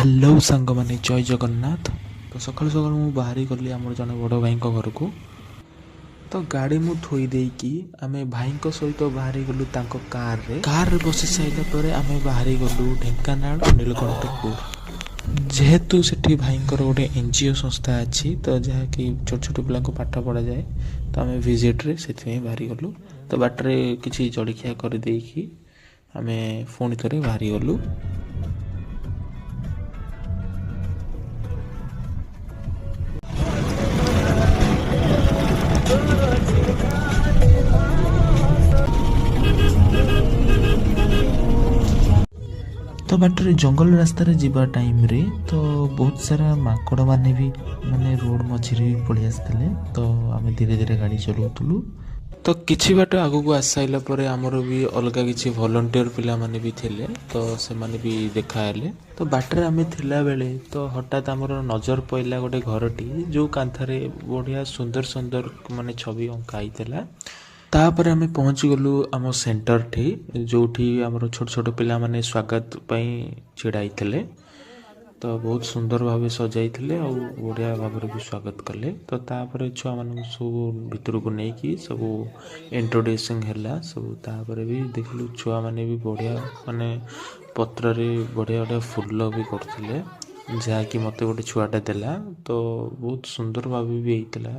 Hello ସାଙ୍ଗମାନେ, ଜୟ ଜଗନ୍ନାଥ। ତ ସକାଳୁ ସକାଳୁ ମୁଁ ବାହାରି ଗଲି ଆମର ଜଣେ ବଡ଼ ଭାଇଙ୍କ ଘରକୁ। ତ ଗାଡ଼ି ମୁଁ ଥୋଇ ଦେଇକି ଆମେ ଭାଇଙ୍କ ସହିତ ବାହାରି ଗଲୁ ତାଙ୍କ କାରରେ। କାରରେ ବସି ସାରିଲା ପରେ ଆମେ ବାହାରି ଗଲୁ ଢେଙ୍କାନାଳ ନୀଳକଣ୍ଠପୁର। ଯେହେତୁ ସେଠି ଭାଇଙ୍କର ଗୋଟେ NGO ସଂସ୍ଥା ଅଛି, ତ ଯାହାକି ଛୋଟ ଛୋଟ ପିଲାଙ୍କୁ ପାଠ ପଢ଼ାଯାଏ, ତ ଆମେ ଭିଜିଟ୍ରେ ସେଥିପାଇଁ ବାହାରି ଗଲୁ। ତ ବାଟରେ କିଛି ଜଳଖିଆ କରିଦେଇକି ଆମେ ପୁଣି ଥରେ ବାହାରି ଗଲୁ। ତ ବାଟରେ ଜଙ୍ଗଲ ରାସ୍ତାରେ ଯିବା ଟାଇମ୍ରେ ତ ବହୁତ ସାରା ମାଙ୍କଡ଼ମାନେ ବି ମାନେ ରୋଡ଼ ମଝିରେ ବି ପଳେଇ ଆସିଥିଲେ। ତ ଆମେ ଧୀରେ ଧୀରେ ଗାଡ଼ି ଚଲାଉଥିଲୁ। ତ କିଛି ବାଟ ଆଗକୁ ଆସିସାରିଲା ପରେ ଆମର ବି ଅଲଗା କିଛି ଭଲଣ୍ଟିୟର ପିଲାମାନେ ବି ଥିଲେ, ତ ସେମାନେ ବି ଦେଖା ହେଲେ। ତ ବାଟରେ ଆମେ ଥିଲାବେଳେ ତ ହଠାତ୍ ଆମର ନଜର ପଡ଼ିଲା ଗୋଟେ ଘରଟି, ଯେଉଁ କାନ୍ଥରେ ବଢ଼ିଆ ସୁନ୍ଦର ସୁନ୍ଦର ମାନେ ଛବି ଅଙ୍କା ହେଇଥିଲା। ତାପରେ ଆମେ ପହଞ୍ଚିଗଲୁ ଆମ ସେଣ୍ଟରଠି, ଯେଉଁଠି ଆମର ଛୋଟ ଛୋଟ ପିଲାମାନେ ସ୍ୱାଗତ ପାଇଁ ଛିଡ଼ା ହେଇଥିଲେ। ତ ବହୁତ ସୁନ୍ଦର ଭାବେ ସଜାଇଥିଲେ ଆଉ ବଢ଼ିଆ ଭାବରେ ବି ସ୍ୱାଗତ କଲେ। ତ ତାପରେ ଛୁଆମାନଙ୍କୁ ସବୁ ଭିତରକୁ ନେଇକି ସବୁ ଇଣ୍ଟ୍ରୋଡ୍ୟୁସିଂ ହେଲା ସବୁ। ତାପରେ ବି ଦେଖିଲୁ ଛୁଆମାନେ ବି ବଢ଼ିଆ ମାନେ ପତ୍ରରେ ବଢ଼ିଆ ବଢ଼ିଆ ଫୁଲ ବି କରୁଥିଲେ, ଯାହାକି ମୋତେ ଗୋଟେ ଛୁଆଟା ଦେଲା। ତ ବହୁତ ସୁନ୍ଦର ଭାବେ ବି ହେଇଥିଲା,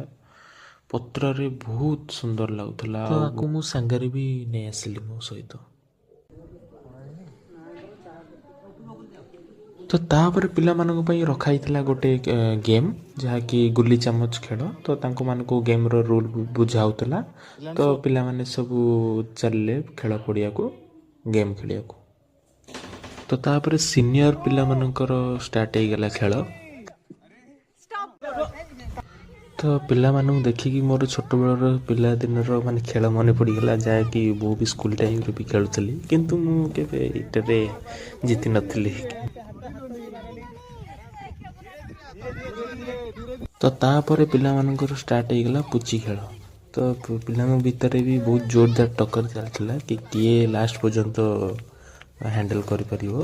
ପତ୍ରରେ ବହୁତ ସୁନ୍ଦର ଲାଗୁଥିଲା। ତ ଆକୁ ମୁଁ ସାଙ୍ଗରେ ବି ନେଇ ଆସିଲି ମୋ ସହିତ। ତ ତାପରେ ପିଲାମାନଙ୍କ ପାଇଁ ରଖା ହେଇଥିଲା ଗୋଟେ ଗେମ୍, ଯାହାକି ଗୁଲି ଚାମଚ ଖେଳ। ତ ତାଙ୍କମାନଙ୍କୁ ଗେମ୍ର ରୁଲ୍ ବୁଝା ହେଉଥିଲା। ତ ପିଲାମାନେ ସବୁ ଚାଲିଲେ ଖେଳ ପଡ଼ିଆକୁ ଗେମ୍ ଖେଳିବାକୁ। ତ ତାପରେ ସିନିୟର ପିଲାମାନଙ୍କର ଷ୍ଟାର୍ଟ ହେଇଗଲା ଖେଳ। ତ ପିଲାମାନଙ୍କୁ ଦେଖିକି ମୋର ଛୋଟବେଳର ପିଲାଦିନର ମାନେ ଖେଳ ମନେ ପଡ଼ିଗଲା, ଯାହାକି ମୁଁ ବି ସ୍କୁଲ ଟାଇମ୍ରେ ବି ଖେଳୁଥିଲି, କିନ୍ତୁ ମୁଁ କେବେ ଏଇଟାରେ ଜିତିନଥିଲି। ତ ତାପରେ ପିଲାମାନଙ୍କର ଷ୍ଟାର୍ଟ ହେଇଗଲା ପୁଚି ଖେଳ। ତ ପିଲାଙ୍କ ଭିତରେ ବି ବହୁତ ଜୋରଦାର ଟକ୍କର ଚାଲିଥିଲା କି କିଏ ଲାଷ୍ଟ ପର୍ଯ୍ୟନ୍ତ ହ୍ୟାଣ୍ଡେଲ୍ କରିପାରିବ।